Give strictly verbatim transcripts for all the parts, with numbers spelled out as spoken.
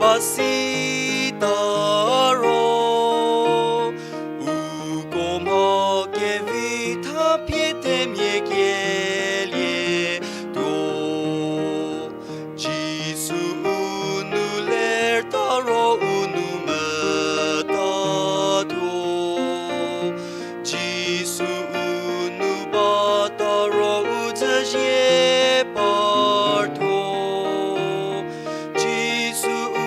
ba sita ro, uko mha kevitha pie themia kelietuo. Jisu u nu lerta ro u nu metatuo. Jisu u nu bata ro u dzüzie partuo. Jisu u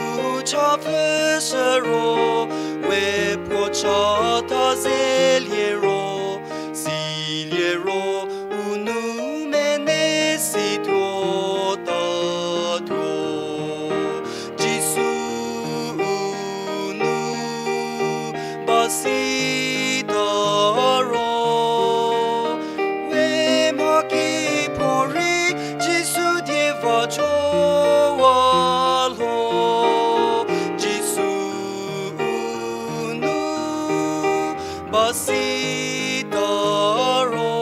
cha pfhüshü ro, we puo chatha zelie ro, silie ro, u nu mene situo tatuo. Jisu u nu ba sita ro, we mha ki puorei Jisu die va cho wa lho. Jisu u nu ba sita ro,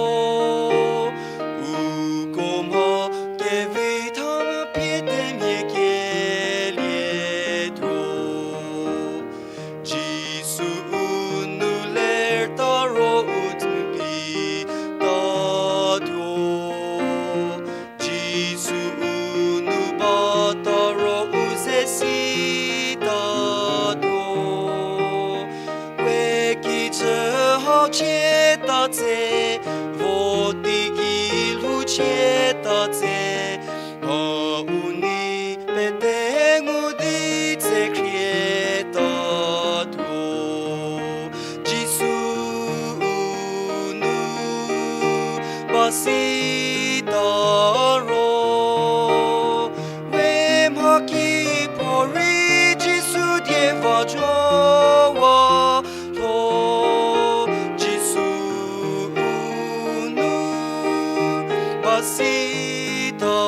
uko mha kevitha pie themia kelietuo. Jisu u nu lerta ro u tsüpie tatuo. Jisu u nu bata ro u ze sitatuo. We kijü hau chie ta tse, vo teigei lhou chie ta tse, hau u nei pete ngu di tse khrie tatuo. Jisu u nu ba sita ro, we mha ki puorei Jisu die va cho wa lho. Jisu u nu ba sita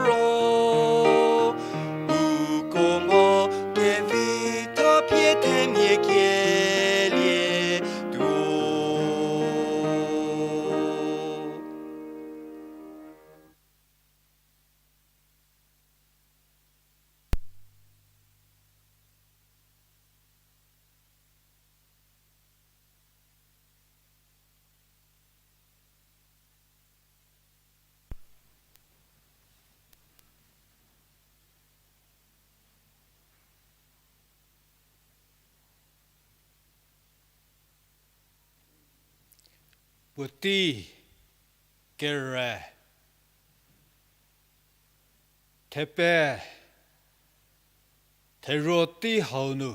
ro, uko mha kevitha pie themia kelietuo. Puotei kere, thepe, theruo tei hau nu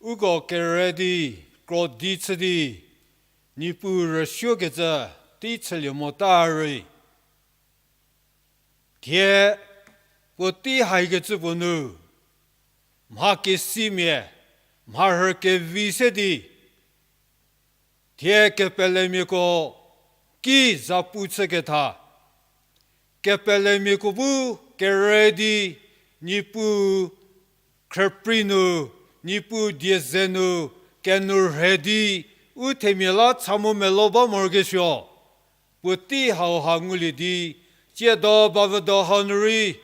uko kere di krodi chü di Niepuu rüsuokecü tei chülie mota rei, thie puotei haikecü puo nu mha kesimia, mharhü kevi se di thie kepelemiako ki zapu chüketha, kepelemiako bu kere di Niepuu khrüprei nu, Niepuu die ze nu kenou rhe di u themia la cha mu melo ba morokesuo, puotei hauha ngulie di, tsiedo bavüdo hau nu rei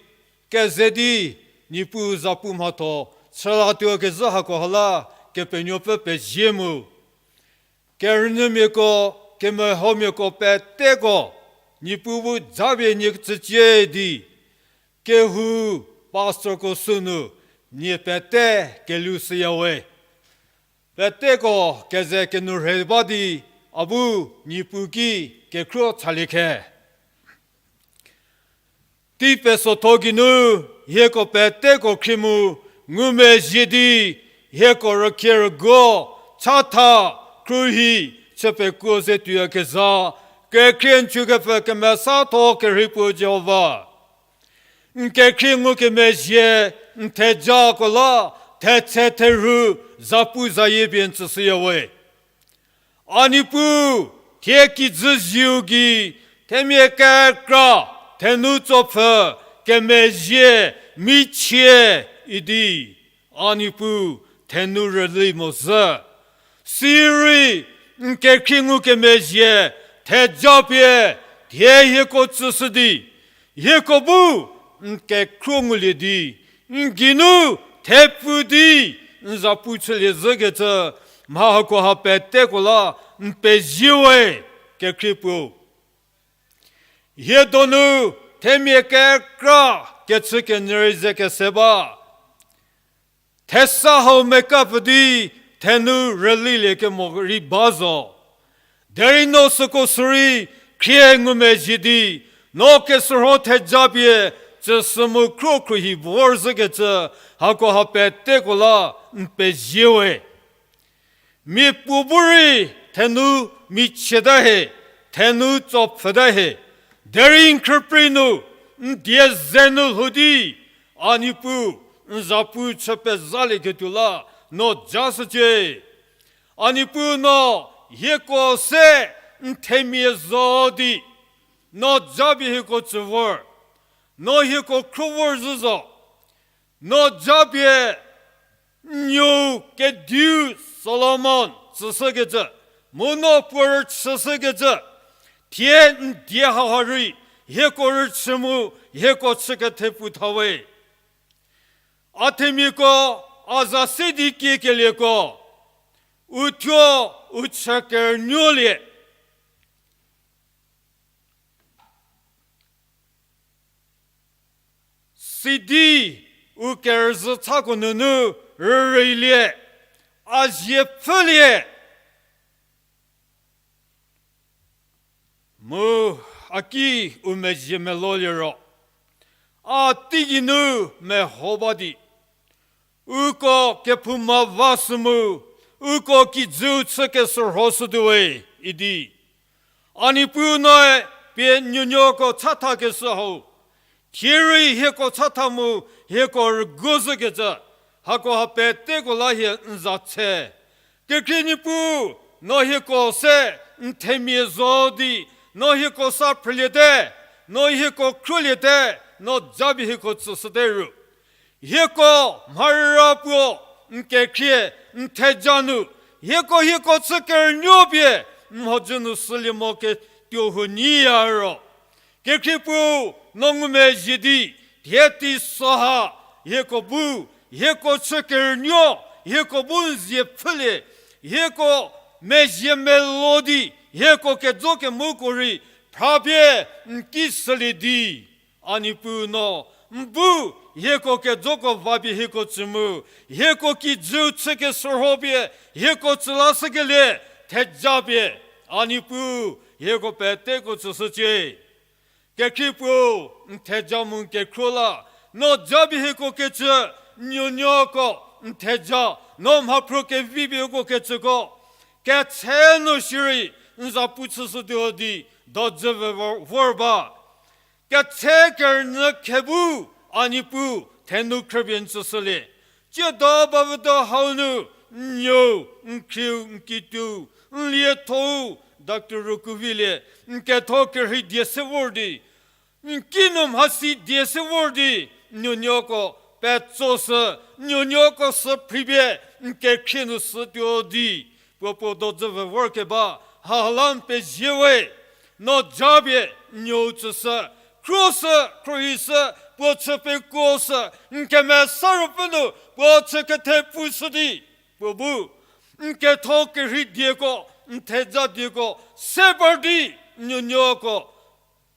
keze di Niepuu zapu mhatho chülatuo kezhü hakoha la Kepenuopfü pezie mu. Kerünyümiako, kemehomiako peteko Niepuu bu japie nie tsücie di, kehou pastorko sünu nie pete kelu shüyawe. Peteko keze kenou rhe ba di a bu Niepuu ki kekhruo chalie khe. Tei pesotho geinu hieko peteko khrie mu ngumezhie di, hieko rükhie rüguo chatha khruohi chü pekuo ze tuoyakezha, kekhrie n chükepfü kemesatho kerhei puo Jihova, n kekhrie ngukemezhie n thejako la thetse therhu zapu zayie pie n tsüshüyawe. A Niepuu, thie kijü zieu gei themia kekra thenu tsopfü kemezhie michie idi, a Niepuu, thenu rüli mozhü. Sirei n kekhrie ngukemezhie theja pie thie hieko tsüshü di, hieko bu n kekhruo ngulie di N geinu thepfu di n zapu chülie zhükecü, mha hakoha peteko la n pezie we, kekhrie puo. Hie donu themia kekra kechükenyü rei ze kese ba. Thesa hau mekapfü di thenu rülilie kemo rei ba zo. Derei no süko sürei khrie ngumezhie di, no keshürho thejapie tsüsü mu khruokhruohi vor zhükecü, hakoha peteko la n pezie we. Mia puo bu rei thenu michieta hie, thenu tsopfhüta hie, derei n khrüprei nu, n die ze nu lhou di, a Niepuu, n zapu chü pezalieketuo la no ja shücie. A Niepuu, no hieko se n themia zo di, no japie hieko tsü vor, no hieko khruo vor zhü zo, no japie n nuou kediu Solomon tsüshükecü, mu no puo rüchüshükecü, thie n die haha rei hieko rüchü mu hieko chü kethepfu tha we. A themiako, a za se di kiekelieko, u thuo u chü kerünuolie. Sidi u kerüzhü chako nunu rüreilie, a zie pfhülie. Mu a ki u mezhie melolie ro, a teigei nu meho ba di, uko kephouma va sü mu, uko kijüu chü keshürhoshütuo we, idi. A Niepuu, noe pie nuonuoko chathakeshü hau, thie rei hieko chatha mu hieko rüguo zhükecü, hakoha peteko la hie n za tse. Kekhrie Niepuu, no hieko se n themia zo di, no hieko sa phrüliete, no hieko khruoliete, no japie hieko tsüshüte ru. Hieko mharüra puo n kekhrie n theja nu, hieko hieko chü kerünuo pie n mhodzü nu sülie mo ketuo huo nyiya ro, kekhrie puo, no ngumezhie di, thie teiso ha, hieko bu, hieko chü kerünuo, hieko bu n zie pfhülie, hieko mezhie melo di, hieko kejo kemuko rei phrapie n ki shülie di. A Niepuu, no n bu hieko kejoko vapie hieko tsü mu, hieko kijüu chü keshürho pie hieko tsü lashükelie theja pie, a Niepuu, hieko peteko tsüshücie. Kekhrie puo, n theja mu n kekhruo la no japie hieko kecü, nuonuoko n theja, no mhaphruo kevi pie uko kecüko ketse nu shierei n zapu chüshütuo di, dojü ve vor, vor ba. Ketse kerünyü khe bu, a Niepuu, thenu khrüpie n tsüshülie. Tsiedo bavüdo hau nu, n nuou, n khrieu, n kituou, n lietho-u, Doctor Rokuvilie, n ketho kerhei die se vor di, n kinu mhasi die se vor di, nuonuoko petsoshü, nuonuoko sü phripie n kekhrie nu shütuo di, puo puo dojü ve vorkeba, haha la n pezie we. No japie n nuou tsüshü, khruoshü, khruohishü, puo chü pekuoshü, n kemesa ruopfü nu puo chü kethepfushü di, puo bu n ketho kerhei dieko, n theja dieko se par di, nuonuoko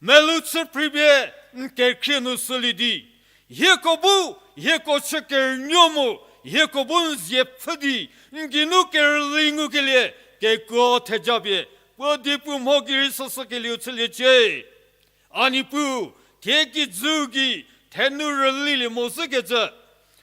melou chü phripie n kekhrie nu shülie di, hieko bu, hieko chü kerünuo mu, hieko bu n zie pfhü di, n geinu kerüli ngukelie kekuo theja pie, puo diepu mho gei rei süshükelieu chüliecie. A Niepuu, thie kijüu gei thenu rülilie mo zhükecü,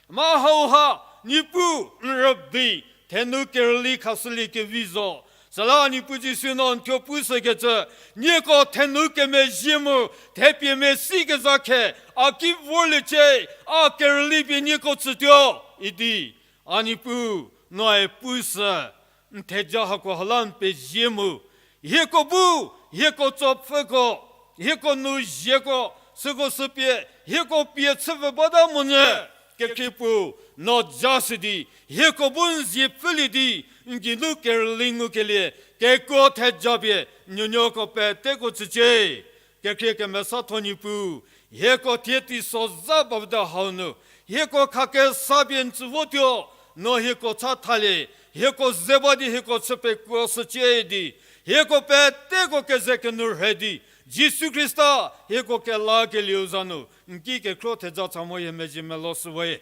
mha hauha, Niepuu, n rübei thenu kerüli khashülie kevi zo. Süla Niepuu Jisu, no n thuo pushükecü, nieko thenu kemezhie mu thepie mesikezha khe a ki vorliecie, a kerüli pie nieko tsütuo, idi. A Niepuu, noe pushü, n theja hakoha la n pezie mu, hieko bu, hieko tsopfhüko, hieko nu zieko, süko sü pie hieko pie chü pfü bata monyü, kekhrie puo, no ja shü di, hieko bu n zie pfhülie di, n geinu kerüli ngukelie kekuo theja pie, nuonuoko peteko tsücie. Kekhrie kemesatho Niepuu, Hieko thie teiso za bavü hau nu, hieko khakesa pie n tsü votuo, no hieko cha thalie, hieko ze ba di hieko chü pekuo shücie di, hieko peteko keze kenu rhe di, Jisu Khrista hieko kelakelieu za nu n ki kekhro theja cha mo hie mezhie melo shüwe.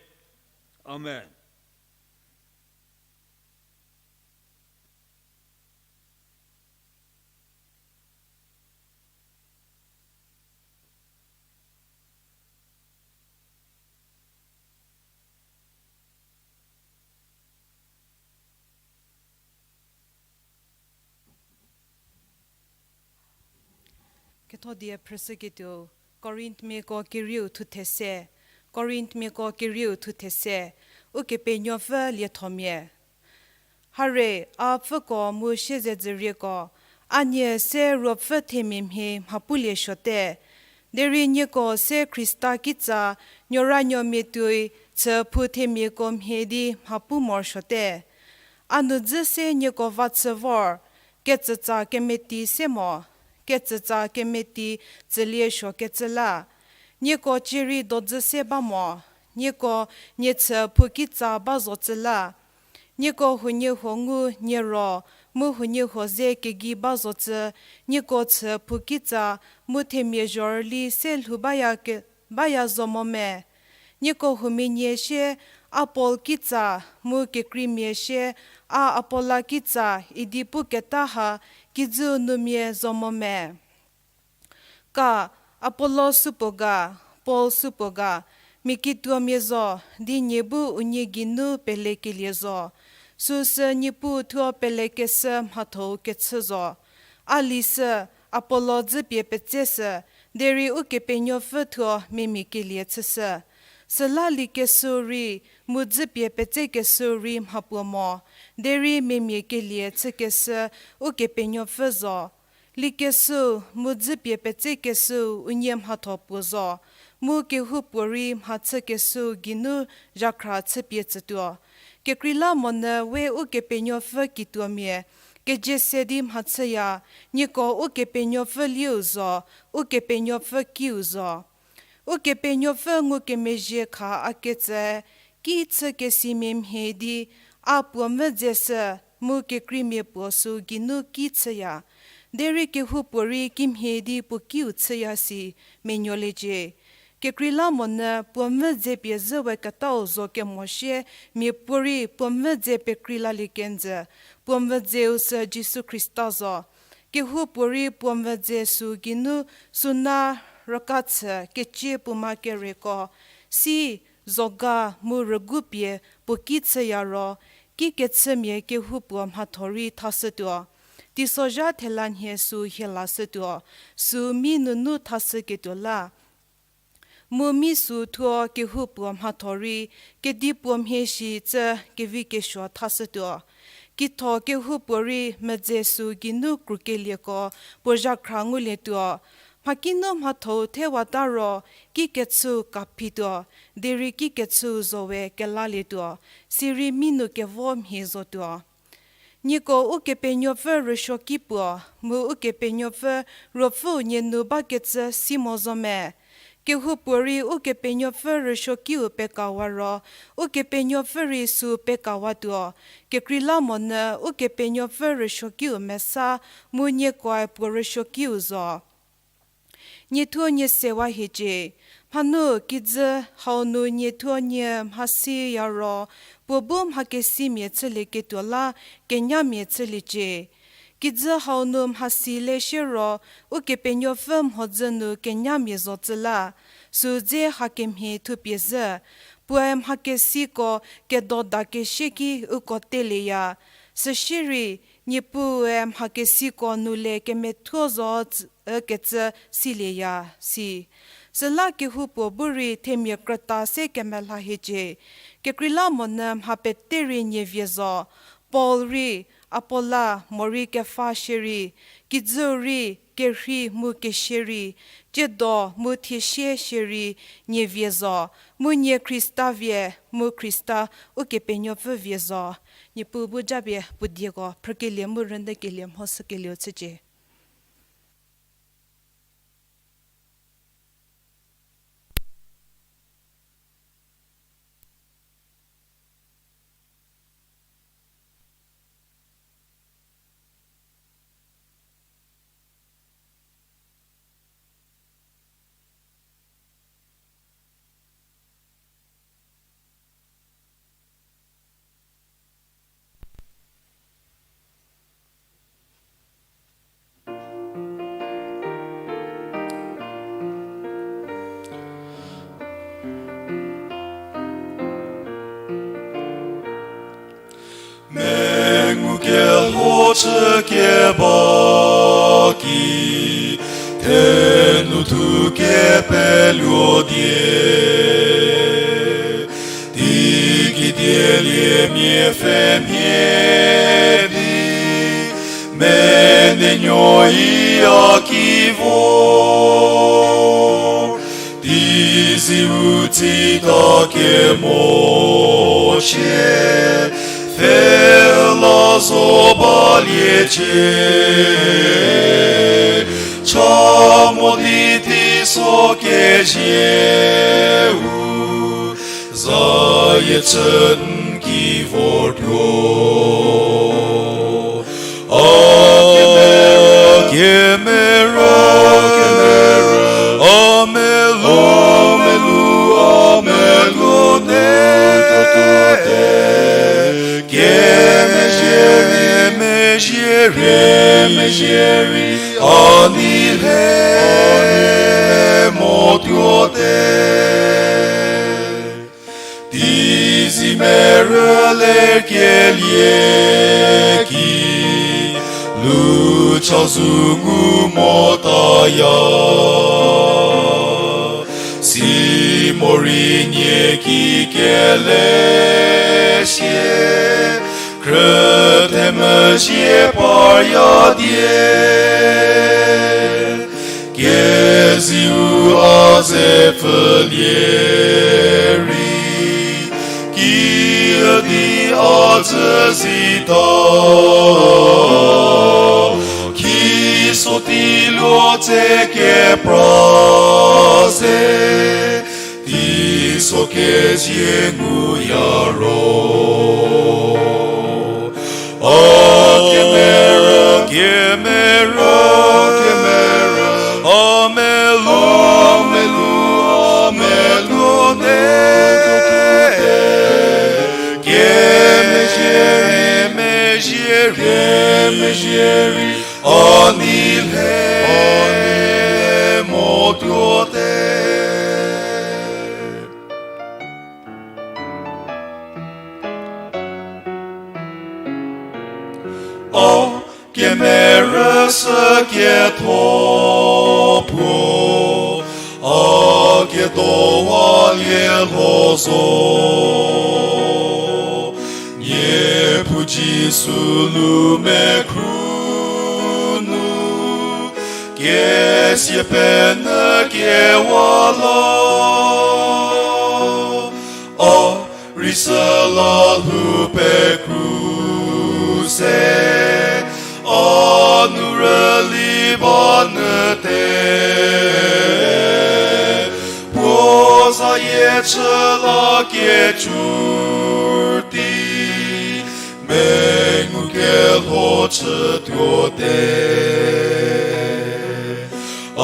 Amen. Kethodie phrüshüketuo, Korinthmiako kerieu thu these, Korinthmiako kerieu thu these, Ukepenuopfü liethomia. Hare, a pfüko mu siezedzürieko, a nie se ruopfü themia mhie mha pulie suote. Derei nieko se Khrista kitsa nuoranuomia tuoi chüphou themiako mhie di mha pu morosuote. A nu dzü se nieko va chü vor, ketsütsa kemeti se mo, ketsütsa kemeti tsülie suokecü la. Nieko cierei dodzü se ba mo, nieko nie chüphou kitsa ba zocü la. Nieko huoniehuo ngu nie ro, mu huoniehuo ze kegei ba zocü, nieko chüphou kitsa mu themia zhorüli se lhou baya ke-, baya zo mo me? Nieko huomia nie sie, a Paul kitsa, mu kekreimia sie, a Apolla kitsa, idi puketa ha, kijüu numia zo mo me? Ka, Apollo supuo ga, Paul supuo ga, mia kituomia zo, di nie bu unie geinu pelekelie zo. Süsü Niepuu thuo pelekeshü mhathou kechü zo. A lishü, Apollo dzüpie petseshü, derei Ukepenuopfü thuo memia kelie chüshü. Süla likeshüu rei, mu dzüpie petsekeshüu rei mhapuo mo, derei memia kelie chükeshü Ukepenuopfü zo. Likeshüu mu dzüpie petsekeshüu unie mhatho puo zo, mu kehoupuorei mhachükeshüu geinu zhakhra chüpie tsütuo. Kekreilamonyü we Ukepenuopfü kituomia, kejiese di mhachüya, nieko Ukepenuopfü lieu zo, Ukepenuopfü kiu zo. Ukepenuopfü ngukemezhie kha a ketsü, ki chükesimia mhie di, a puo mvü dzeshü, mu kekreimia puo süu geinu ki chüya. Derei kehoupuorei kimhie di puo kiu chüya si menuoliecie. Kekreilamonyü puo mvü dze pie zhü weketau zo kemo sie, miapuorei puo mvü dze pekrei lalie kenjü, puo mvü dzeu sü Jisu Khrista zo. Kehoupuorei puo mvü dze süu geinu süna rüka chü kecie puoma kereko, si, zoga mu rügu pie puo ki chüya ro, ki kechümia kehoupuo mhatho rei thashütuo. Teisozha thelanhie süu hie lashütuo, süu mi nunu thashüketuo la. Mu mi süu thuo kehoupuo mhatho rei, kedipuo mhie shi cü kevikesuo thashütuo. Kitho kehoupuorei medze süu geinu krukelieko puo zhakhra ngulietuo. Mhakinu mhathou thewata ro, ki kechüu kaphituo, derei ki kechüu zowe kelalietuo, sirei mi nu kevo mhie zotuo. Nieko Ukepenuopfü rüsuoki puo, mu Ukepenuopfü Ruopfüu nie nu bakecü si mo zo me? Kehoupuorei Ukepenuopfü rüsuokiu pekawa ro, Ukepenuopfü rei süu pekawatuo. Kekreilamonyü Ukepenuopfü rüsuokiu mesa, mu niekoe puo rüsuokiu zo. Nie thuo nie sewa hiecie. Mhanu kijü hau nu nie thuo nie mhasiya ro, puo bu mhakesimia chülieketuo la kenyamia chüliecie. Kijü hau nu mhasi le shie ro, Ukepenuopfü mhodzü nu kenyamia zo cü la, süu dze hakemhie thupie zhü. Puoe mhakesiko kedo dakeshie ki uko telieya. Süsierei, Niepuue mhakesiko nu le kemethuo zo ükecü silieya, si. Süla kehoupuo bu rei themia krüta se kemelha hiecie. Kekreilamonyü mha pete rei nie vie zo, Paul rei, Apolla morei Kefa shierei, kijüu rei, kerhei mu kesia rei, tsiedo mu thiesie shierei nie vie zo, mu nie Khrista vie, mu Khrista Ukepenuopfü vie zo. Niepuu bu japie puo dieko phrükelie mu rünyükelie mhoshükelieu chücie. chü keba ki, thenu thu kepeluo die. Teiki dielie mia pfhemhie di, menenuo i a ki vor. Teizi u tsita kemo chie, pfhela zo balie cie. Cha mo di teiso kezieu, zayie chü n ki vortuo. A kemerü, a melu, a melu, a melu ne. Kemezhie rei, mezhie rei, mezhie rei, a nei le mo tuote. Teizi merü ler kelie ki, lu cha zu ngu motaya. Si morei nie ki kele sie, khrüte mezhie parya die. Keziu a ze pfülie rei, ki di a zü zita. Ki so teiluo tse kepra se, teiso kezie nguya ro. A kemerü, kemerü, kemerü, a melu, a melu, a melu ne. Kemezhie rei, mezhie rei, mezhie rei, a nei le mo tuote. A kemerü sü ketho puo, a kedowa lielho zo. Niepuu Jisu lu mekhru nu, kesia penyü kewa la. A rei süla lhou pekru se, a nu rüli ba nyü te. Puo zayie chü la kecü tei, mengu kelho chütuo te. A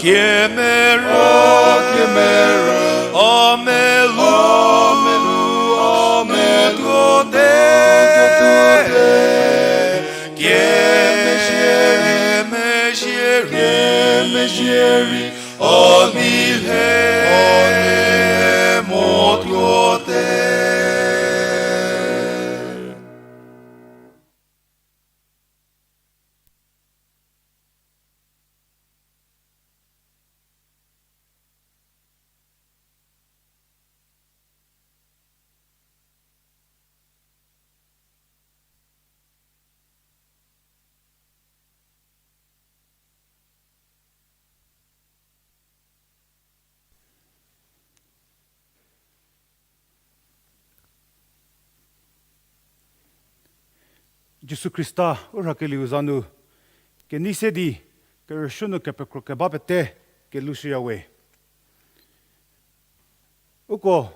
kemerü, kemerü, a melu, a melu, a melu te. Kemezhie rei, mezhie rei, mezhie rei, a nei le mo tuote. Jisu Khrista u rhakelieu za nu, kenei se di kerüsuo nu kepekro keba pete kelushüya we. Uko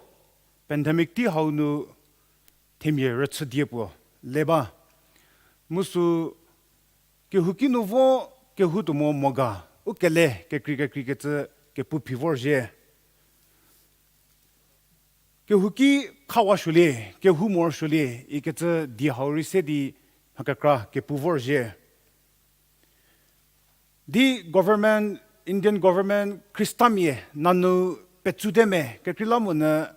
pandemic tei hau nu themia rüchü die puo le ba. Mu sü kehouki nu vo kehou tuo mo mo ga, u kele kekrei kekreikecü kepu phi vorzhie. Kehouki khawa suolie, kehou morosuolie ikecü die hau rei se di mha kekra kepu vorzhie. Di government, Indian government, Khristamia nanu petsute me kekreilamonyü,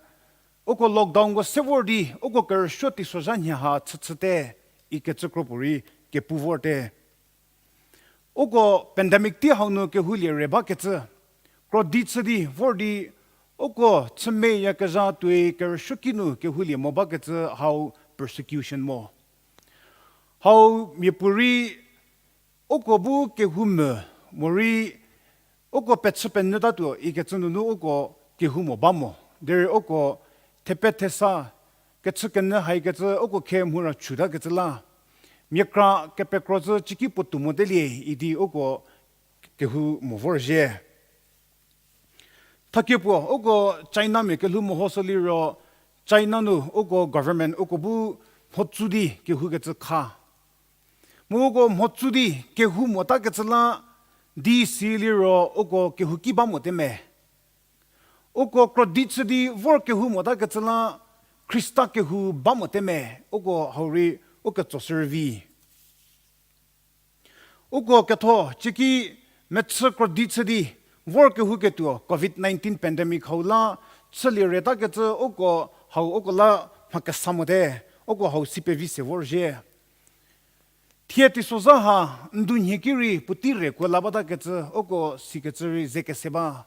uko lockdownko se vor di uko kerüsuo teisozha nhie ha chüchüte ikecü kropuorei kepu vorte. Uko pandemic tei hau nu kehoulie re bakecü, krodi chü di vor di, uko chümeyakezha tuoi kerüsuoki nu kehoulie mo bakecü hau persecution mo. Hau miapuorei uko bu kehou mü, morei uko pechü penyütatuo ikecü nunu uko kehou mo ba mo. Derei uko thepe thesa, kechükenyü haikecü uko khe mhura chutakecü la, miakra kepekro zhü ciki puotou motelie idi uko kehou mo vorzhie. Thakie puo, uko Chinamia kelhou mehoshü liro, China nu uko government uko bu mhotsu di kehoukecü kha. Mu uko mhotsu di kehou motakecü la, di si liro uko kehouki ba mote me. Uko krodi chü di vor kehou motakecü la, Khrista kehou ba mote me, uko hau rei uketsoshü rüvi. Uko ketho, ciki mechü krodi chü di vor kehouketuo covid nineteen pandemic hau la, chülie retakecü uko hau uko la mha kesa mote, uko hau si pevi se vorzhie. Thie teisozha ha, n dunhie ki rei puotei rei kuo la batakecü uko sikecü rei ze kese ba.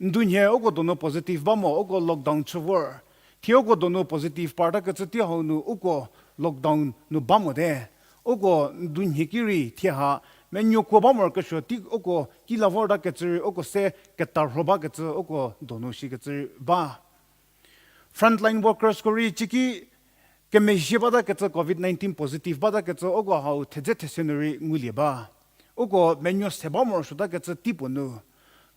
N dunhie uko donu positive ba mo, uko lockdown chü vor. Thie uko donu positive partakecü tei hau nu uko lockdown nu ba mote. Uko n dunhie ki rei thie ha, menuo kuo ba morokesuo tei uko ki la vortakecü rei uko se ketarho bakecü uko donu shikecü rei ba. Frontline workersko rei ciki kemezhie batakecü covid nineteen positive batakecü uko hau thedze these nu rei ngulie ba. Uko menuo se ba morosuotakecü teipuo nu.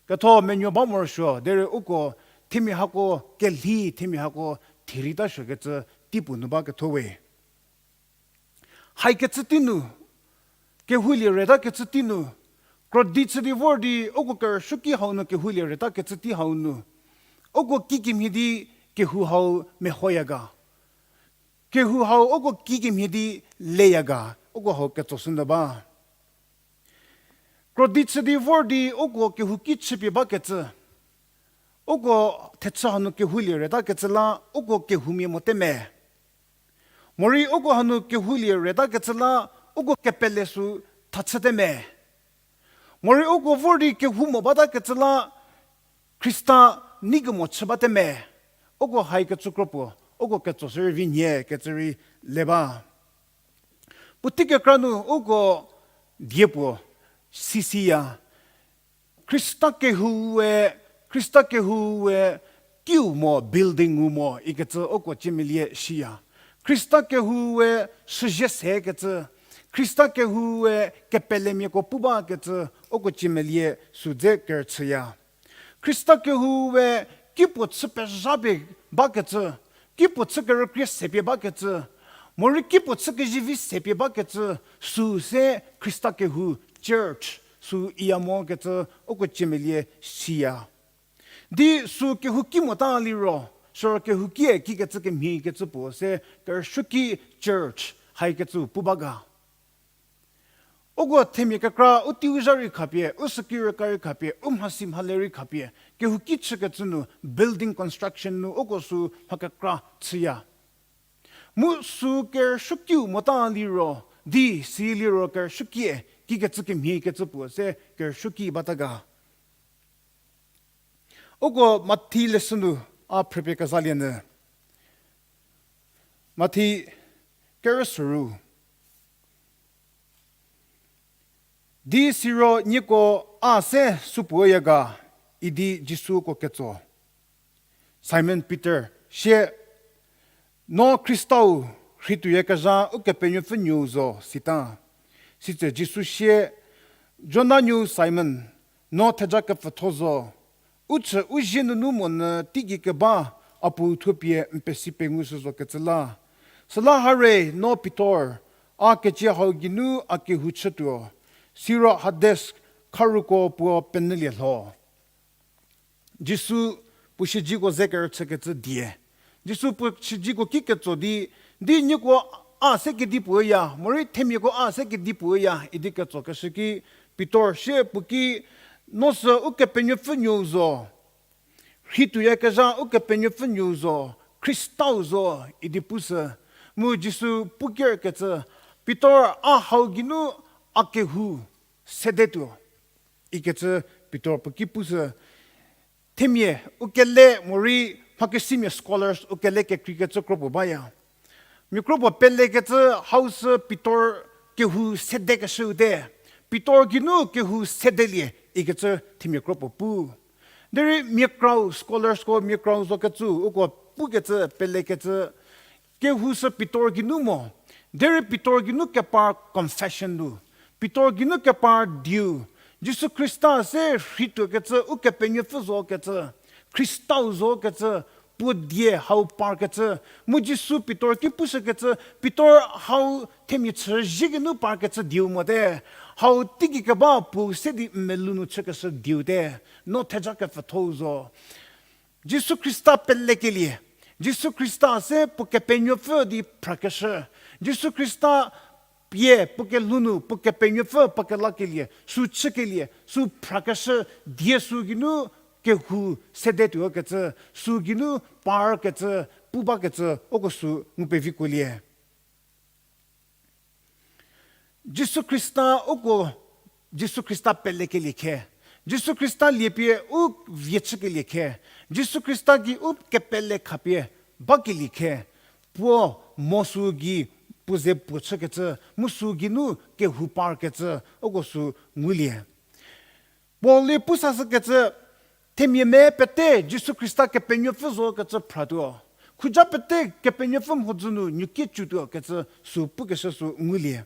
Ketho menuo ba morosuo, derei uko themia hako kelhi, themia hako thereitasuokecü teipuo nu ba ketho we. Haikecü tei nu, kehoulie retakecü tei nu, krodi chü di vor di uko kerüsuoki hau nu kehoulie retakecü tei hau nu, uko kikemhie di kehou hau mehoya ga. Kehou hau uko kikemhie di leya ga, uko hau ketsoshünyü ba. Krodi chü di vor di uko kehouki chüpie bakecü, uko thechü hanu kehoulie retakecü la uko kehoumia mote me. Morei uko hanu kehoulie retakecü la uko kepele sü thachüte me. Morei uko vor di kehou mo batakecü la Khrista neikemo chü bate me. Uko haikecü kropuo, uko ketsoshü rei vi nhie kecü rei le ba. Puotei kekra nu uko die puo sisiya. Khrista kehoue, Khrista kehoue kiu mo, building u mo ikecü uko ciemelie shiya. Khrista kehoue shüzhie sekecü, Khrista kehoue kepelemiako pu bakecü uko ciemelie sü dze kerüchüya. Khrista kehoue kipuo chü pezhapie bakecü, kipuo chü kerükrie sepie bakecü, morei kipuo chü kezivi sepie bakecü, sü se Khrista kehou church sü iya mokecü uko ciemelie siya. Di sü kehouki mota liro, süro kehoukie kikecü kemhie kecü puo se kerüsuoki church haikecü pu ba ga. Uko themia kekra u teiu zha rei khapie, u süki rüka rei khapie, u mhasi mhale rei khapie, kehouki chükecü nu building construction nu uko sü mha kekra chüya. Mu sü kerüsuokiu mota liro, di si liro kerüsuokie kikecü kemhie kecü puo se kerüsuoki bata ga. Uko Mathi lesson nu a phrüpie kezalienyü. Mathi kerü süru. Di siro nieko a se supuoya ga, idi Jisuko ketso. Simon Peter sie, No Khristau, rheituoyakezha Ukepenuopfü nuou zo, sita. Sitse Jisu sie, Jona nuou Simon, no theja kepfütho zo. U chü u zie nunu monyü teigei keba a Puo thuo pie n pesi pengushü zokecü la. Süla hare no Pitor, a kecie hau geinu a kehou chütuo, siro Hades kharuko puo penyülie lho. Jisu puo siedziko ze kerüchükecü die. Jisu puo siedziko ki ketso di, di nieko a se kedipuoya, morei themiako a se kedipuoya, idi ketsokeshü ki, Pitor sie puo ki, No sü Ukepenuopfü nuou zo, rheituoyakezha Ukepenuopfü nuou zo, Khristau zo, idi pushü. Mu Jisu pu kerkecü, Pitor, a hau geinu a kehou sedetuo, ikecü Pitor puo ki pushü. Themia u kele morei mhakesimia scholars u kele kekreikecü kro puo baya. Mia kro puo pelekecü hau sü Pitor kehou sedekeshüu te. Pitor geinu kehou sedelie ikecü themia kro puo pu. Derei mia krau, scholarsko mia krau zokecü, uko pukecü, pelekecü, kehou sü Pitor geinu mo. Derei Pitor geinu kepar confession nu, Pitor geinu kepar dieu, Jisu Khrista se rheituokecü, Ukepenuopfü zokecü, Khristau zokecü, puo die hau parkecü, mu Jisu Pitor ki pushükecü, Pitor hau themia chüzhie geinu parkecü dieu mote. Hau teigei keba puo se di n melou nu chükeshü dieu te. No theja kepfüthou zo. Jisu Khrista pelekelie, Jisu Khrista se puo Kepenuopfü di phrakeshü, Jisu Khrista pie puo kelhou nu puo Kepenuopfü puo kelakelie, sü chükelie, sü phrakeshü die sü geinu kehou sedetuokecü, sü geinu parkecü, pu bakecü, uko sü ngu pevikuolie. Jisu Khrista uko, Jisu Khrista pelekelie khe, Jisu Khrista liepie u vie chükelie khe, Jisu Khrista gei u kepele khapie bakelie khe, puo mo sü gei puo ze puo chükecü, mu sü geinu kehou parkecü, uko sü ngulie. Paul-e pusashükecü, themia me pete Jisu Khrista Kepenuopfü zokecü phratuo. Khuja pete Kepenuopfü mhodzü nu nuokie cütuokecü sü pukeshü sü ngulie.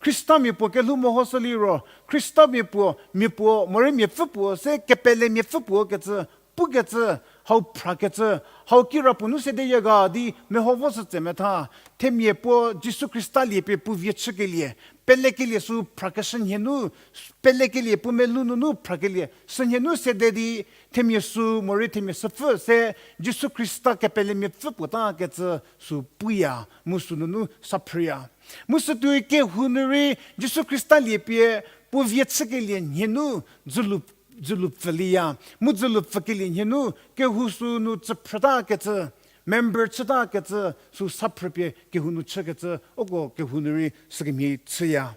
Khristamia puo kelhou mehoshü liro, Khristamia puo, mia puo, morei miapfü puo, se kepelemiapfü puo kecü, pukecü, hau phrakecü, hau kirapuo nu sedeyie ga di meho voshü tse metha, themia puo Jisu Khrista liepie puo vie chükelie, pelekelie sü phrakeshü nhie nu, pelekelie puo melou nunu phrakelie sü nhie nu sede di, themia sü morei themia süpfü se Jisu Khrista kepelemiapfü puo takecü sü puya, mu sü nunu saphrüya. Mu sütuoi kehou nu rei Jisu Khrista liepie puo vie chükelie nhie nu dzülu, dzülu pfülieya. Mu dzülu pfükelie nhie nu kehou sü nu tsüphrütakecü, member chütakecü, sü saphrüpie kehou nu chükecü, uko kehou nu rei sükemhie chüya.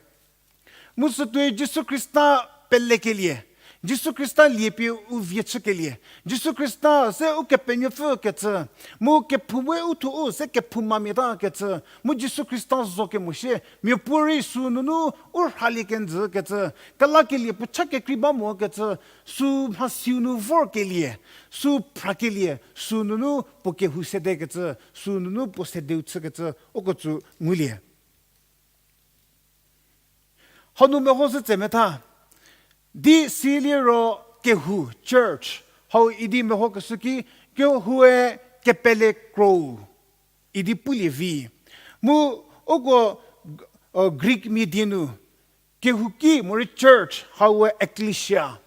Mu sütuoi Jisu Khrista pelekelie, Jisu Khrista liepie u vie chükelie, Jisu Khrista se Ukepenuopfü kecü, mu kephouma u thuo u se kephoumamia takecü, mu Jisu Khrista zo kemosie, miapuorei sü nunu u rhalie kenjükecü, kelakelie puo cha kekrei ba mokecü, sü mhasiu nu vorkelie, sü phrakelie, sü nunu puo kehou sedekecü, sü nunu puo sedeu chükecü, uko tsü ngulie. Hanu mehoshü tse metha, di siliro kehou, church, hau idi mehokeshü ki, kehoue kepele kro, idi pulie vi. Mu uko, Greek mia die nu, kehouki morei church haue ecclesia.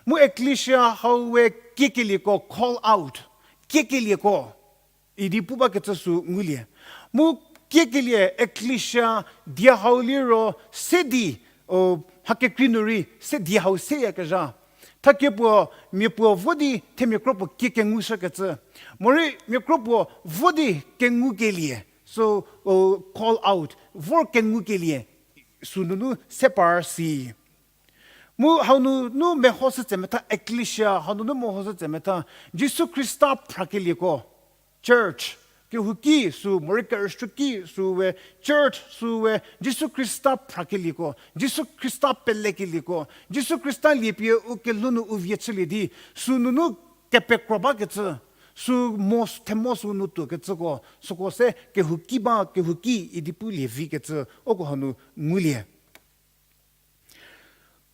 Mu ecclesia haue kiekelieko, call out, kiekelieko idi pu bakecü sü ngulie. Mu kiekelie ecclesia die hau liro se di, mha kekrei nu rei se die hau seyakezha. Thakie puo, mia puo vo di themia kro puo kie kengushükecü. Morei mia kro puo vo di kengukelie. So, call out, vor kengukelie. Sü nunu se par si. Mu hanunu mehoshü tse metha ecclesia, hanunu mehoshü tse metha, Jisu Khrista phrakelieko, church, kehouki sü, morei kerüsuoki süwe, church süwe, Jisu Khrista phrakelieko, Jisu Khrista pelekelieko, Jisu Khrista liepie u kelhou nu u vie chülie di, sü nunu kepekro bakecü, sü mo, themo sü nu tuokecüko, süko se kehouki ba, kehouki idi pulie vikecü, uko hanu ngulie.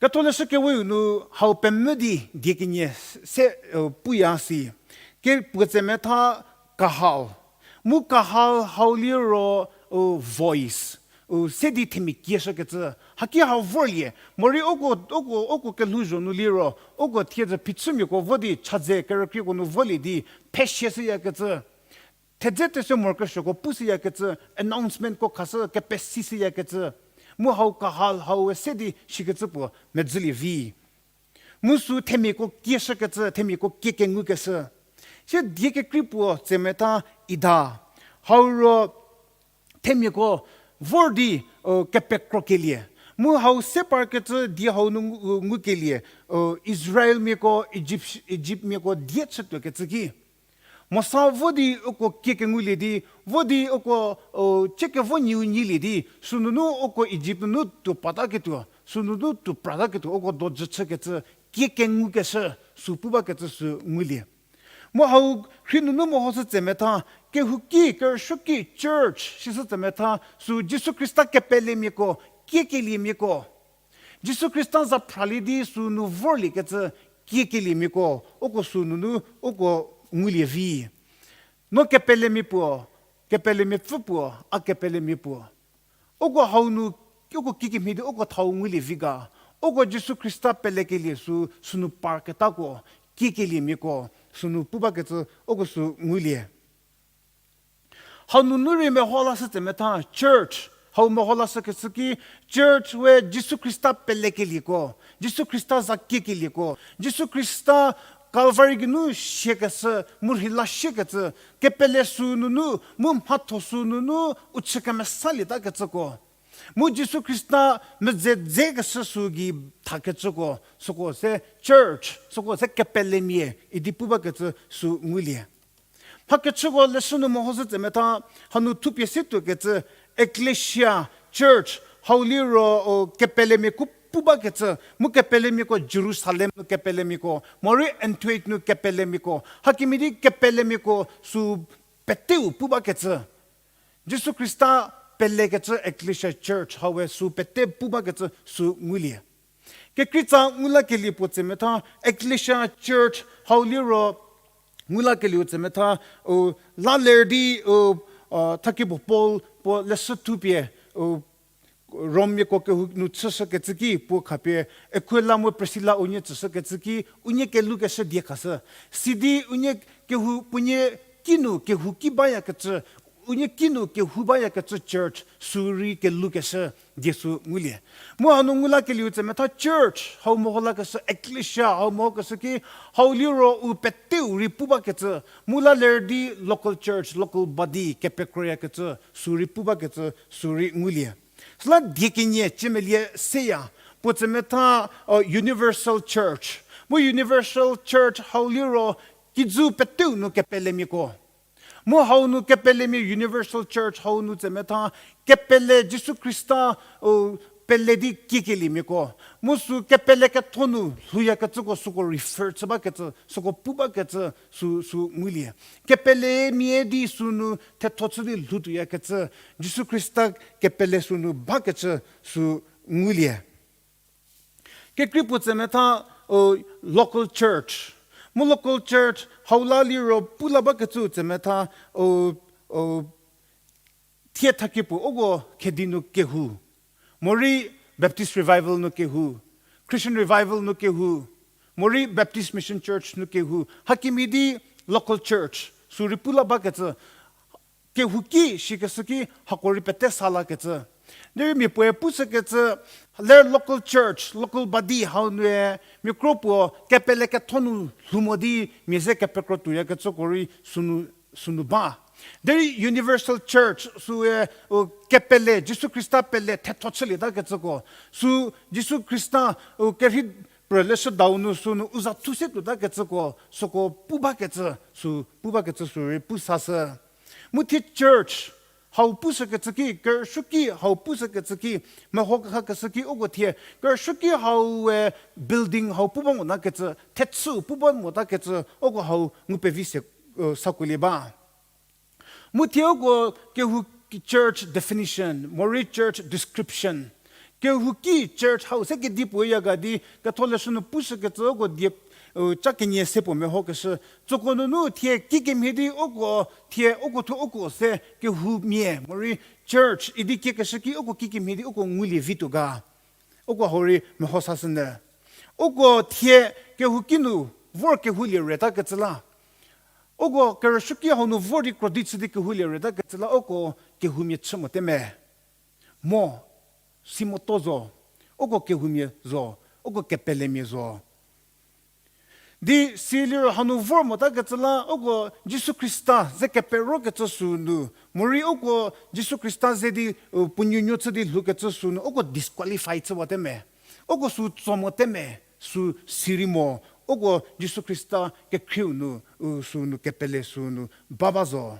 Ketholeshü Keweu nu hau pemvü di die kenie se, puya si. Kepuo tse metha kahal. Mu kahal hau liro, voice. Se di themia kieshükecü. Haki hau vorlie. Morei uko, uko, uko kelhouzho nu liro, uko thiedzü phichümiako vo di chadze kerükrieko nu volie di, pheshie shüyakecü. Thedze tese morokesuoko pushüyakecü, announcementko khashü kepesi shüyakecü. Mu hau kahal hau se di shikecü puo medzülie vi. Mu sü themiako kieshükecü, themiako kie kengukeshü. Sie die kekrei puo tse metha ida. Hau ro themiako vor di, o, kepekrokelie. Mu hau se parkecü die hau nu ngu-, ngukelie, o, Israelmiako, Egypt, Egyptmiako die chütuokecü ki. Mosa vo di uko kiekengulie di, vo di uko, o, chiekevo nyiu nyilie di, sünunu uko Egypt nunu tuo pataketuo, sünunu tuo prataketuo, uko dojü chükecü, kiekengukeshü, sü pu bakecü sü ngulie. Mu hau rhi nunu mehoshü tsemetha, kehouki, kerüsuoki, church, sishü tsemetha, sü Jisu Khrista kepelemiako, kiekeliemiako. Jisu Khrista za phralie di sünu vorliekecü, kiekeliemiako, uko sünunu, uko ngulie vi. No kepelemia puo, kepelemia pfü puo, a kepelemia puo. Uko hau nu, uko kikemhie di uko thau ngulie vi ga. Uko Jisu Khrista pelekelie sü, sünu parketako, kiekeliemiako, sünu pu bakecü, uko sü ngulie. Hau nunu rei meho lashü tsemetha, church, hau meho lashükecü ki, church we Jisu Khrista pelekelieko, Jisu Khrista za kiekelieko, Jisu Khrista Calvary geinu siakeshü, mu rheila siekecü, kepele sünunu, mu mhatho sünunu, u chü kemesalieta kecüko. Mu Jisu Khrista medze dzekeshü sü gei thakecüko, süko se church, süko se kepelemia, idi pu bakecü sü ngulie. Mhakechüko leshü nu mehoshü tsemetha, hanu thupie se tuokecü, ecclesia, church, hau liro, o, kepelemia ku pu bakecü, mu kepelemiako Jerusalem nu kepelemiako, morei Antioch nu kepelemiako, hakemhie di kepelemiako sü peteu pu bakecü. Jisu Khrista pelekecü ecclesia church, hau we sü pete pu bakecü sü ngulie. Kekreitsa ngulakelie puo tsemetha, ecclesia church, hau liro ngulakelieu tsemetha, u, la ler di, u, a, thakie puo Paul, puo leshü thupie, u, Rommiako kehou nu chüshükecü ki, puo khapie, Akwila mu Priskila unie tsüshükecü ki, unie kelukeshü die khashü. Sidi unie kehou, puonie kinu kehouki bayakecü, unie kinu kehou bayakecü church, sü rei kelukeshü die sü ngulie. Mu hanu ngulakelieu tsemetha church, hau meho lakeshü ecclesia, hau mehokeshü ki, hau liro u peteu rei pu bakecü, mu la ler di local church, local body, kepekroyakecü, sü rei pu bakecü, sü rei ngulie. Süla die kenie ciemelie seya, puo tsemetha, o, universal church. Mu universal church hau liro kijü peteu nu kepelemiako. Mu hau nu kepelemia universal church hau nu tsemetha kepele Jisu Khrista, o, pele di kiekeliemiako. Mu sü kepele ketho nu lhouyakecüko süko refer chü bakecü, süko pu bakecü sü, sü ngulie. Kepelemia di sünu thetho chü di lhoutuoyakecü, Jisu Khrista kepele sünu bakecü sü ngulie. Kekrei puo tsemetha, o, local church. Mu local church, hau la liro pu la bakecü tsemetha, o, o, thie thakie puo uko Khedi nu kehou. Morei Baptist Revival nu kehou. Christian Revival nu kehou. Morei Baptist Mission Church nu kehou. Hakemhie di local church. Sü rei pu la bakecü. Kehouki shikeshü ki hako rei pete sa lakecü. Derei mia puoe pushükecü, ler local church, local body hau nue, mia kro puo kepele ketho nu lhou mo di mia ze kepekro tuoyakecüko rei sünu, sünu ba. Derei universal church, süe, u, kepele, Jisu Khrista pele thetho chülietakecüko. Sü Jisu Khrista, u, kerhei prü leshüdau nu sünu u za thu se tuotakecüko, süko pu bakecü, sü pu bakecü sü rei pu sashü. Mu thie church, hau pushükecü ki, kerüsuoki hau pushükecü ki, meho kekha keshü ki uko thie, kerüsuoki hau we building hau pu ba motakecü, thechü pu ba motakecü, uko hau ngu pevi se, u, sakuolie ba. Mu thie uko kehou church definition, morei church description. Kehouki church hau se kedipuo ya ga di, ketholeshü nu pushükecü uko die, u, ca kenie se puo mehokeshü. Tsüko nunu thie kikemhie di uko, thie uko thuo uko se kehoumia, morei church, idi kiekeshü ki uko kikemhie di uko ngulie vituo ga. Uko hau rei meho sashünyü. Uko thie kehouki nu vor kehoulie retakecü la. Uko kerüsuoki hau nu vor di krodi chü di kehoulie retakecü la uko kehoumia chü mote me. Mo, si moto zo, uko kehoumia zo, uko kepelemia zo. Di siliro hanu vor motakecü la, uko Jisu Khrista ze keperokecü sünu, morei uko Jisu Khrista ze di, puo nuonuo chü di lhoukecü sünu, uko disqualify chüwate me. Uko sü tso mote me, sü sirei mo, uko Jisu Khrista kekhrieu nu, u sünu kepele sünu ba ba zo.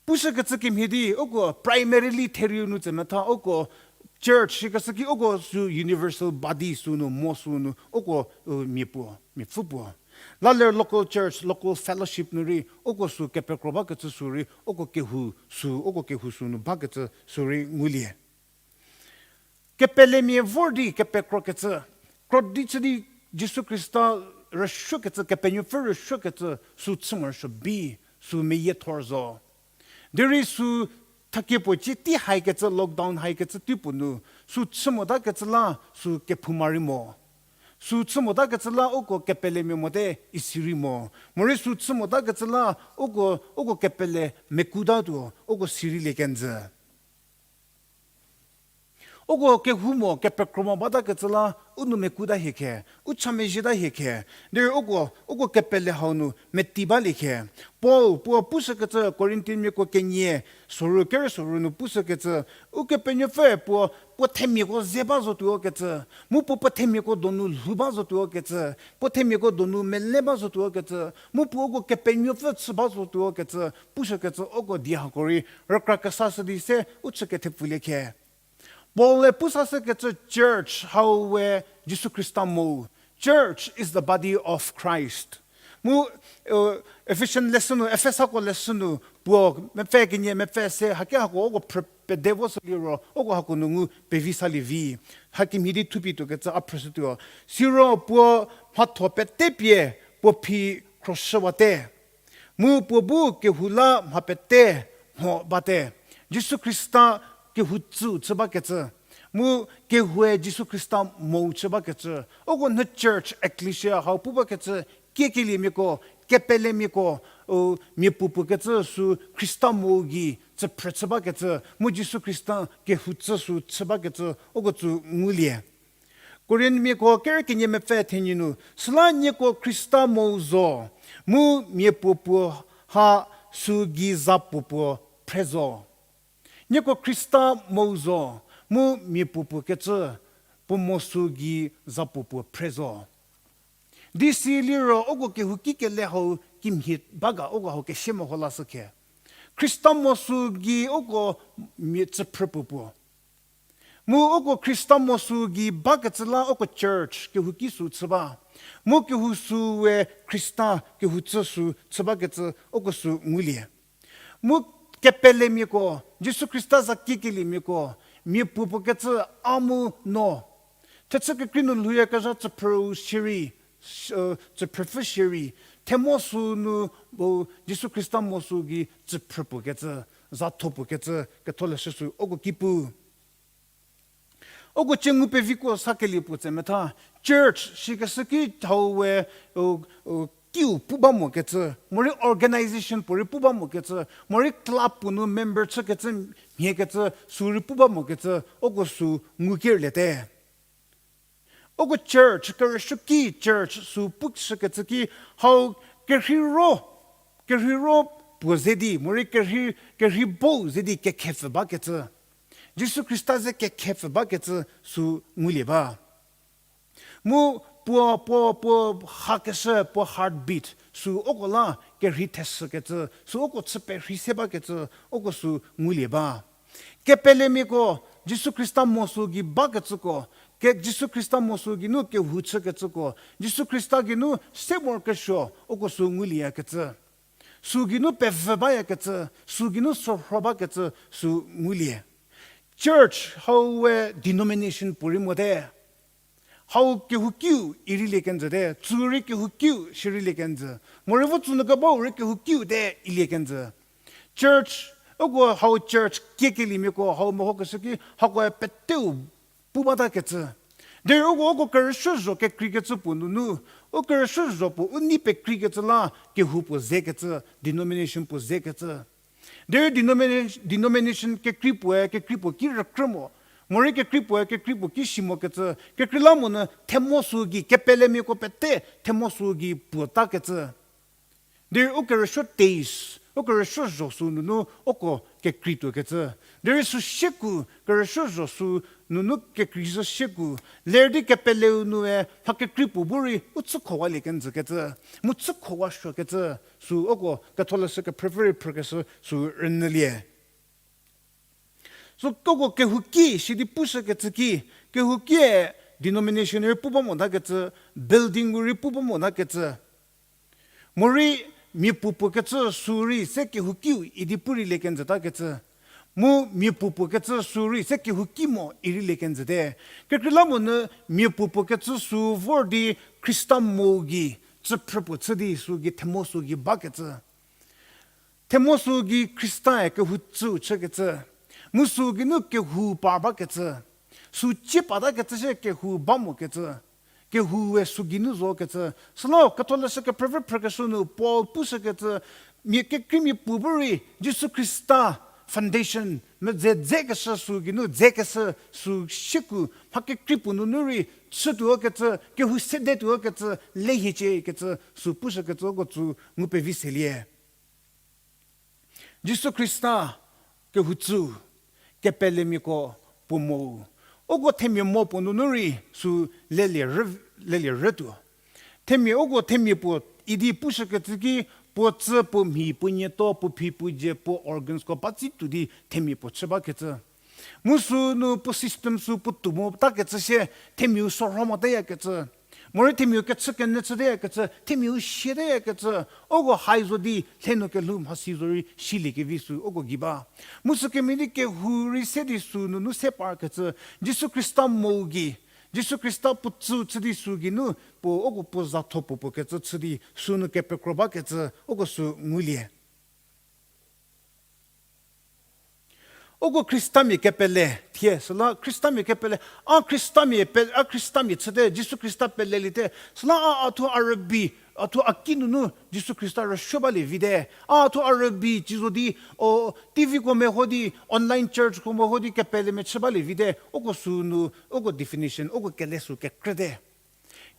Pushükecü kemhie di, uko primarily therieu nu tse metha, uko church shikeshü ki uko sü universal body sünu, mo sünu, uko, u, mia puo, miapfü puo. La ler local church, local fellowship nu rei, uko sü kepekro bakecü sü rei, uko kehou sü, uko kehou sünu bakecü sü rei ngulie. Kepelemia vor di kepekrokecü, krodi chü di Jisu Khrista rüsuokecü, Kepenuopfü rüsuokecü, sü chü morosuo bi, sü meyiethor zo. Derei sü thakie puo cie tei haikecü, lockdown haikecü tei puo nu, sü chü motakecü la sü kephouma rei mo. Sü chü motakecü la uko kepelemia mote isi rei mo. Morei sü chü motakecü la uko, uko kepele mekuotatuo, uko sirei lie kenjü. Uko kehou mo kepekro mo batakecü la u nou mekuota hie khe, u cha mezhieta hie khe, derei uko, uko kepele hau nu meti balie khe. Paul puo pushükecü Korintiamiako kenie, soru kerü soru nu pushükecü, Ukepenuopfü puo, puo themiako ze ba zotuo kecü, mu puo puo themiako donu lhou ba zotuo kecü, puo themiako donu mele ba zotuo kecü, mu puo uko Kepenuopfü chü ba zotuo kecü, pushükecü uko die hako rei rükra kesashü di se u chü kethepfulie khe. Paul-e pusashükecü church hau we Jisu Khrista mo. Church is the body of Christ. Mu, Ephesian leshü nu, Efesako leshü nu, puo mepfü kenie mepfü se haki hako uko phrü pede vo süliro, uko hako nu ngu pevi salie vi. Hakemhie di thupie tuokecü a phrüshütuo. Siro puo mhatho pete pie puo phi khroshüwate. Mu puo bu kehou la mha pete mho bate. Jisu Khrista kehou tsüu chü bakecü. Mu kehoue Jisu Khrista mou chü bakecü. Uko nhü church, ecclesia hau pu bakecü, kiekeliemiako, kepelemiako, u, mia puopuo kecü sü Khrista mou gei tsüphrü chü bakecü, mu Jisu Khrista kehou tsü sü chü bakecü, uko tsü ngulie. Korinmiako kerü kenie mepfü thenie nu, süla nieko Khrista mou zo, mu mia puopuo ha sü gei za puopuo phre zo. Nieko Khrista mou zo, mu mia puopuo kecü, puo mo sü gei za puopuo phre zo. Di si liro uko kehouki kele hau kimhie ba ga uko hau kesie meho lashü khe. Khrista mo sü gei uko mia tsüphrü puopuo. Mu uko Khrista mo sü gei bakecü la uko church kehouki sü chü ba. Mu kehou sü we Khrista kehou tsü sü chü bakecü uko sü ngulie. Mu kepelemiako, Jisu Khrista za kiekeliemiako, mia puopuo kecü a mu no. Thechü kekrei nu lhouyakezha tsüphrüu shierei, tsüphrüpfü shierei, themo sü nu, Jisu Khrista mo sü gei tsüphrü puo kecü, za tho puo kecü, ketholeshü sü uko ki pu. Uko cie ngu peviko sakelie puo tse metha, church shikeshü ki hau we, kiu pu ba mo kecü, morei organization puorei pu ba mo kecü, morei club puo nu member chükecü, mhie kecü, sü rei pu ba mo kecü, uko sü ngu kerliete. Uko church, kerüsuoki church sü pushükecü ki hau kerheiro, kerheiro puo ze di, morei kerhei, kerhei bou ze di kekhepfü bakecü. Jisu Khrista ze kekhepfü bakecü sü ngulie ba. Mu puo, puo, puo hakeshü, puo heartbeat sü uko la kerhei theshükecü, sü uko chü perhei se bakecü, uko sü ngulie ba. Kepelemiako, Jisu Khrista mo sü gei bakecüko, ke, Jisu Khrista mo sü geinu kehou chükecüko, Jisu Khrista geinu se morokesuo, uko sü ngulieyakecü. Sü geinu pevü bayakecü, sü geinu sorho bakecü sü ngulie. Church hau we denomination puorei mote. Hau kehoukiu ireilie kenjüte, tsü rei kehoukiu shierei lie kenjü. Morei vo tsünu kebau rei kehoukiu te ilie kenjü. Church, uko hau church kiekeliemiako hau mehokeshü ki hakoe peteu pu batakecü. Derei uko, uko kerüsuo zho kekreikecü puo nunu, u kerüsuo zho puo u nei pekreikecü la kehou puo zekecü, denomination puo zekecü. Derei denomination, denomination kekrei puoe, kekrei puo ki rükrü mo. Morei kekrei puoe kekrei puo ki si mokecü, kekreilamonyü themo sü gei kepelemiako pete themo sü gei puo takecü. Derei u kerüsuo teis, u kerüsuo zho sü nunu uko kekrei tuokecü. Derei sü sieku kerüsuo zho sü nunu kekrei zhü sieku, ler di kepeleu nue mha kekrei puo bu rei u chükhowalie kenjükecü, mu chükhowa suokecü, sü uko ketholeshü kephrüpfü rei phrükeshü sü rünyülie. Sü uko kehouki sidi pushükecü ki, kehouki-e denomination rei pu ba motakecü, building rei pu ba motakecü. Morei mia puo puokecü sü rei se kehoukiu idi pu rei lie kenjütakecü. Mu mia puo puokecü sü rei se kehouki mo irei lie kenjüte. Kekreilamonyü mia puo puokecü sü vor di Khrista mo gei, tsüphrü puo chü di sü gei themo sü gei bakecü. Themo sü gei Khristae kehou tsüu chükecü. Mu sü geinu kehou par bakecü. Sü cie patakecü sie kehou ba mokecü. Kehoue sü geinu zokecü. Süla ketholeshü kephrüpfü phrükeshü nu Paul pushükecü, mia kekreimia puo bu rei Jisu Khrista foundation medze dzekeshü sü geinu dzekeshü sü sieku mha kekrei puo nunu rei chütuokecü, kehou sedetuokecü, lehieciekecü sü pushükecü uko tsü ngu pevi selie. Jisu Khrista kehou tsüu, kepelemiako puo mou. Uko themia mo puo nunu rei sü lelie rü, lelie rütuo. Themia uko themia puo idi pushükecü ki puo tsü puo mhi puo nieto puo phi puo dzie puo organsko ba tsi tuo di themia puo chü bakecü. Mu sü nu puo system sü puo tuo motakecü sie themiau sorho motayakecü. Morei themiau kechü kenyü chütayakecü, themiau siatayakecü, uko hai zo di lhenu kelhou mhasi zorei siliekevi sü uko gei ba. Mu sü kemhie di kehou rei se di sü nunu se parkecü, Jisu Khrista mo gei, Jisu Khrista puo tsüu chü di sü geinu, puo uko puo zatho puo puokecü chü di sü nu kepekro bakecü uko sü ngulie. Uko Khristamia kepele thie, süla Khristamia kepele, a Khristamia pe-, a Khristamia chüte, Jisu Khrista peleliete, süla a, a thuo a rübei, a thuo a ki nunu Jisu Khrista rüsuo balie vite, a thuo a rübei ci zo di, o, T Vko meho di, online churchko meho di kepelemia chü balie vite, uko sü nu, uko definition, uko kele sü kekrüte.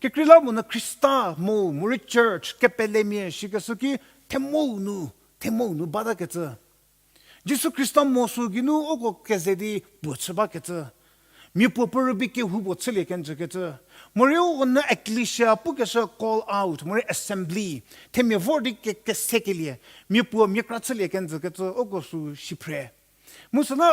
Kekreilamonyü Khrista mo, morei church, kepelemia shikeshü ki themou nu, themou nu batakecü. Jisu Khrista mo sü geinu uko keze di puo chü bakecü. Mia puo puo rübei kehou puo chülie kenjükecü. Morei uko nü ecclesia pukeshü call out, morei assembly, themia vor di ke-, kesekelie. Mia puo mia kra chülie kenjükecü uko sü siphre. Mu süla,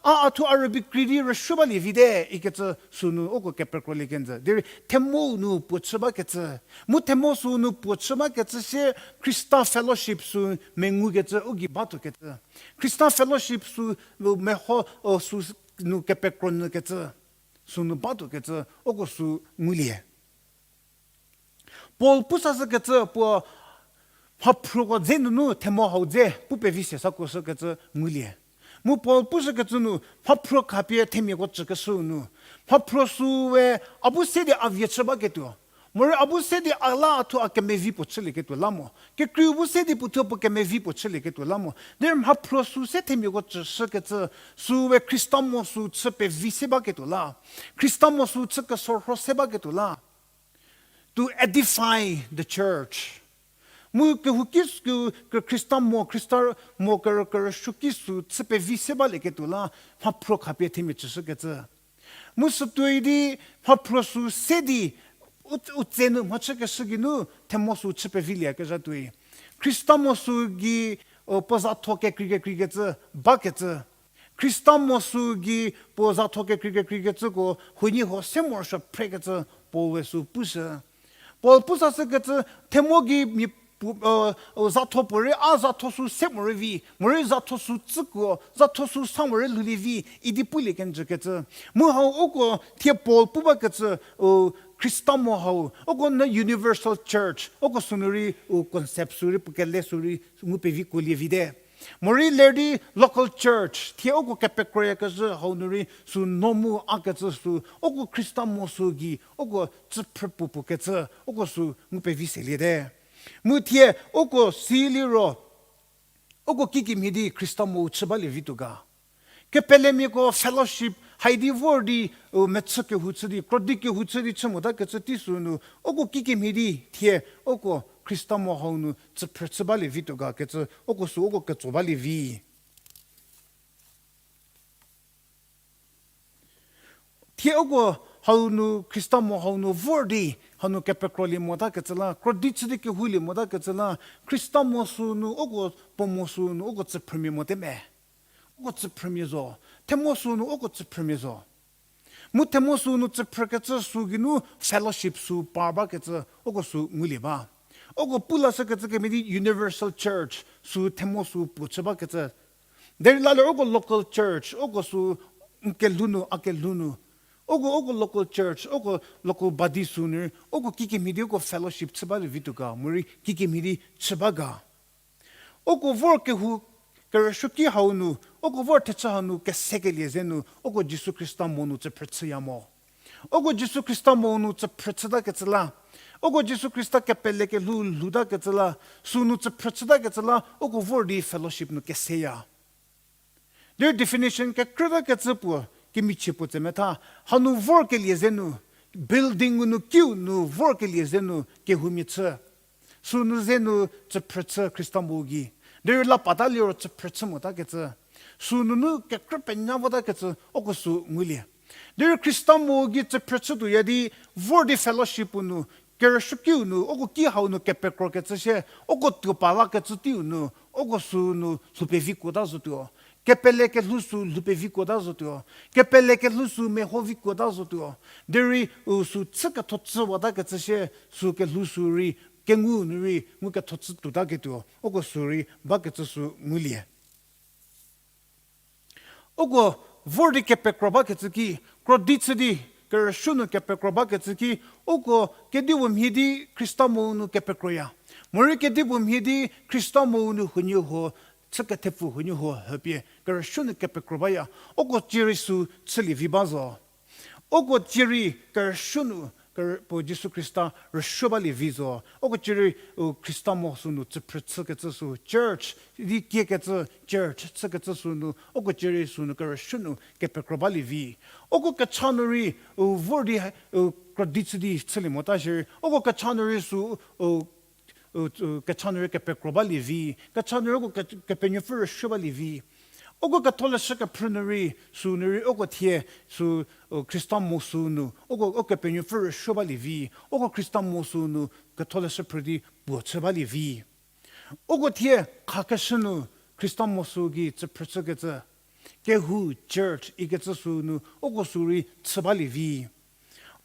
a, a thuo a rübei krei di rüsuo balie vite ikecü sü nu uko kepekrolie kenjü. Derei themou nu puo chü bakecü. Mu themo sü nu puo chü bakecü sie Khrista fellowship sü mengukecü u gei batuokecü. Khrista fellowship sü, meho, o, sü nu kepekro nyükecü. Sü nu batuokecü uko sü ngulie. Paul pusashükecü puo mhaphruoko dze nunu themo hau dze pu pevi se sakuoshükecü ngulie. Mu Paul pushükecü nu mhaphruo khapie themiako tsükeshüu nu, mhaphruo süe a bu se di a vie chü baketuo, morei a bu se di a la a thuo a kemevi puo chülieketuo la mo, kekreiu bu se di puo thuo puo kemevi puo chülieketuo la mo. Derei mhaphruo sü se themiako tsüshükecü, süe Khrista mo sü chü pevi se baketuo la, Khrista mo sü chü kesorho se baketuo la. To edify the church. Mu kehouki sü, ke Khrista mo, Khrista mo kerü, kerüsuoki sü chü pevi se balieketuo la, mhaphruo khapie themia tsüshükecü. Mu sütuoi di mhaphruo sü se di u, u tse nu mhachükeshü geinu themo sü chü peviliekezha tuoi. Khrista mo sü gei, o, puo zatho kekrei kekreikecü bakecü. Khrista mo sü gei puo zatho kekrei kekreikecüko huoniehuo se morosuo phrekecü Paul we sü pushü. Paul pusashükecü themo gei mia puo, zatho puorei a zatho sü se morei vi, morei zatho sü tsükuo, zatho sü sa morei lhoulie vi, idi pulie kenjükecü. Mu hau uko thie Paul pu bakecü, Khrista mo hau, uko nü universal church, uko sünu rei, u concept sü rei, puo kele sü rei, ngu pevikuolie vite. Morei ler di local church, thie uko kepekroyakezhü hau nu rei sü no mu akecü sü, uko Khrista mo sü gei, uko tsüphrü puo puo kecü, uko sü ngu pevi seliete. Mu thie uko siliro, uko kikemhie di Khrista mo chü balie vituo ga. Kepelemiako fellowship Haidi vor di, u, mechü kehou chü di, krodi kehou chü di chü motakecü tei sünu, uko kikemhie di, thie, uko Khrista mo hau nu tsüphrü chü balie vituo ga kecü, uko sü uko ketso balie vi. Thie uko hau nu, Khrista mo hau nu vor di, hanu kepekrolie motakecü la, krodi chü di kehoulie motakecü la, Khrista mo sünu, uko puo mo sünu, uko tsüphrümia mote me. Uko tsüphrümia zo, themo sünu, uko tsüphrümia zo. Mu themo sünu tsüphrükecü sü geinu fellowship sü par bakecü, uko sü ngulie ba. Uko pu lashükecü kemhie di universal church sü themo sü puo chü bakecü. Derei la ler uko local church, uko sü n kelhou nu, a kelhou nu. Uko, uko local church, uko local body sünu, uko kikemhie di uko fellowship chü balie vituo ga, morei kikemhie di chü ba ga. Uko vor kehou kerüsuoki hau nu, uko vor thechü hanu kesekelie zenu, uko Jisu Khrista mo nu tsüphrü chüya mo. Uko Jisu Khrista mo nu tsüphrü chütakecü la, uko Jisu Khrista kepele kelhou lhoutakecü la, sünu tsüphrü chütakecü la, uko vor di fellowship nu keseya. Derei definition kekrütakecü puo, kemichie puo tse metha, hanu vorkelie zenu, building nu kiu nu vorkelie zenu kehoumia chü. Sünu zenu tsüphrü chü Khrista mo gei. Derei la pata liro tsüphrü chü motakecü. Sünunu kekrü penya votakecü, uko sü ngulie. Derei Khrista mo gei tsüphrü chütuoya di, vor di fellowship nu, kerüsuokiu nu, uko ki hau nu kepekrokecü shie, uko tuo pa lakecü teiu nu, uko sünu lhou pevikuota zotuo. Kepele kelhou sü lhou pevikuota zotuo. Kepele kelhou sü meho vikuota zotuo. Derei u sü chü ketho chüwatakecü shie, sü kelhou sü rei, kengu nu rei, ngu ketho chü tuotaketuo, uko sü rei bakecü sü ngulie. Uko vor di kepekro bakecü ki, krodi chü di, kerüsuo nu kepekro bakecü ki, uko kedipuo mhie di Khrista mo nu kepekroya. Morei kedipuo mhie di Khrista mo nu huoniehuo, chü kethepfu huoniehuo hüpie, kerüsuo nu kepekro baya. Uko cierei sü chülie vi ba zo. Uko cierei kerüsuo nu, kerü-, puo Jisu Khrista rüsuo balie vi zo. Uko cierei, u, Khrista mo sünu tsüphrü chükecü sü church, di kiekecü church, chükecü sünu, uko cierei sünu kerüsuo nu kepekro balie vi. Uko kecha nu rei, u, vor di, u, krodi chü di chülie mota shierei. Uko kecha nu rei sü, u, u, u, kecha nu rei kepekro balie vi. Kecha nu rei uko ke-, Kepenuopfü rüsuo balie vi. Uko ketholeshü kephrü nu rei, sünu rei, uko thie, sü, u, Khrista mo sünu, uko, uko Kepenuopfü rüsuo balie vi. Uko Khrista mo sünu, ketholeshü phrü di puo chü balie vi. Uko thie khakeshü nu Khrista mo sü gei tsüphrü chükecü. Kehou church ikecü sünu uko sü rei chü balie vi.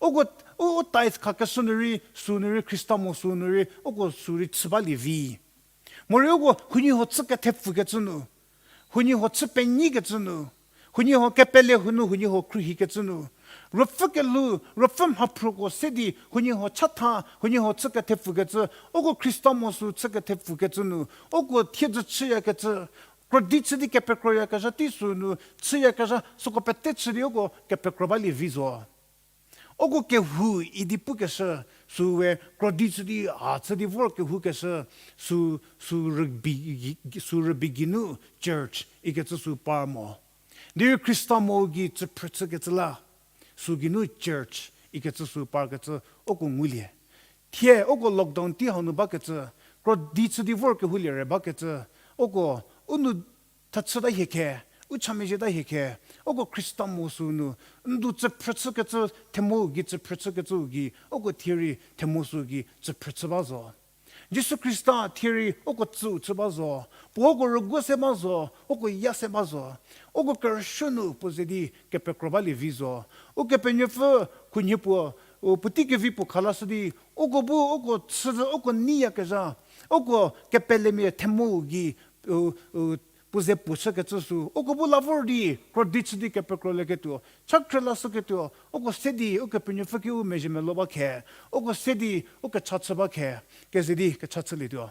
Uko, u, u tithe khakeshü nu rei, sünu rei Khrista mo sünu rei, uko sü rei chü balie vi. Morei uko huoniehuo chü kethepfükecü nu, huoniehuo chü penyikecü nu, huoniehuo kepele huo nu huoniehuo khruohikecü nu, ruopfü kelhou, ruopfü mhaphrüko se di huoniehuo chatha, huoniehuo chü kethepfükecü, uko Khrista mo sü chü kethepfükecü nu, uko thiedzü chüyakecü, krodi chü di kepekroyakezha tei sünu, chüyakezha süko pete chü di uko kepekro balie vi zo. Uko kehou idi pukeshü, sü we krodi chü di, a chü di vor kehoukeshü, sü, sü rübei, sü rübei geinu church ikecü sü par mo. Derei Khrista mo gei tsüphrü chükecü la, sü geinu church ikecü sü parkecü uko ngulie. Thie uko lockdown tei hau nu bakecü, krodi chü di vor kehoulie re bakecü, uko u nou thachüta hiekhe, u chamezhieta hiekhe, uko Khrista mo sünu, n du tsüphrü chükecü, themou gei tsüphrü chükecüu gei, uko thie rei themou sü gei tsüphrü chü ba zo. Jisu Khrista thie rei uko tsüu chü ba zo, puo uko rüguo se ba zo, uko ya se ba zo, uko kerüsuo nu puo ze di kepekro balie vi zo. Ukepenuopfü khunhie puo, u puotei kevi puo khalashü di, uko bu uko chü, uko neiyakezha, uko kepelemia themou gei, u, u, puo ze puo chükecü sü, uko bu la vor di, krodi chü di kepekrolieketuo, cha khrülashüketuo, uko se di, Ukepenuopfü ki u mezhie melo ba khe, uko se di, u kecha chü ba khe, keze di kecha chülietuo.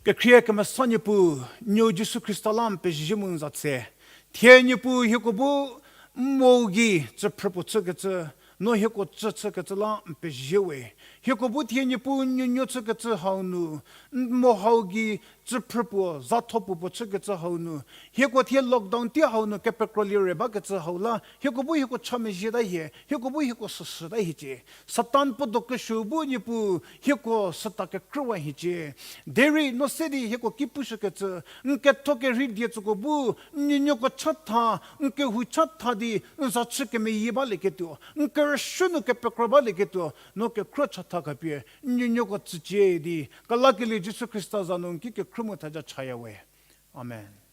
Kekhrie kemesa Niepuu, Nuou Jisu Khrista la n pezie mu n za tse. Thie Niepuu hieko bu n mo gei tsüphrü puo chükecü, No hieko tsü chükecü la n pezie we. Hieko bu thie Niepuu n nuonuo chükecü hau nu, n mo hau gei tsüphrü puo, zatho puo puo chükecü hau nu, hieko thie lockdown tei hau nu kepekrolie re bakecü hau la, hieko bu hieko cha mezhie ta hie, hieko bu hieko süsü ta hiecie. Satan puo do kesuo bu Niepuu hieko süta kekhrüwa hiecie. Derei no se di hieko ki pushükecü, n ketho kerhei die tsüko bu, n nuonuoko chatha, n kehou chatha di, n za chü kemeyie balieketuo, n kerüshü nu kepekro balieketuo, no kekhro chatha khapie, n nuonuoko tsücie di, kelakelie Jisu Khrista za nu n ki kekhro mu thaja chaya we. Amen.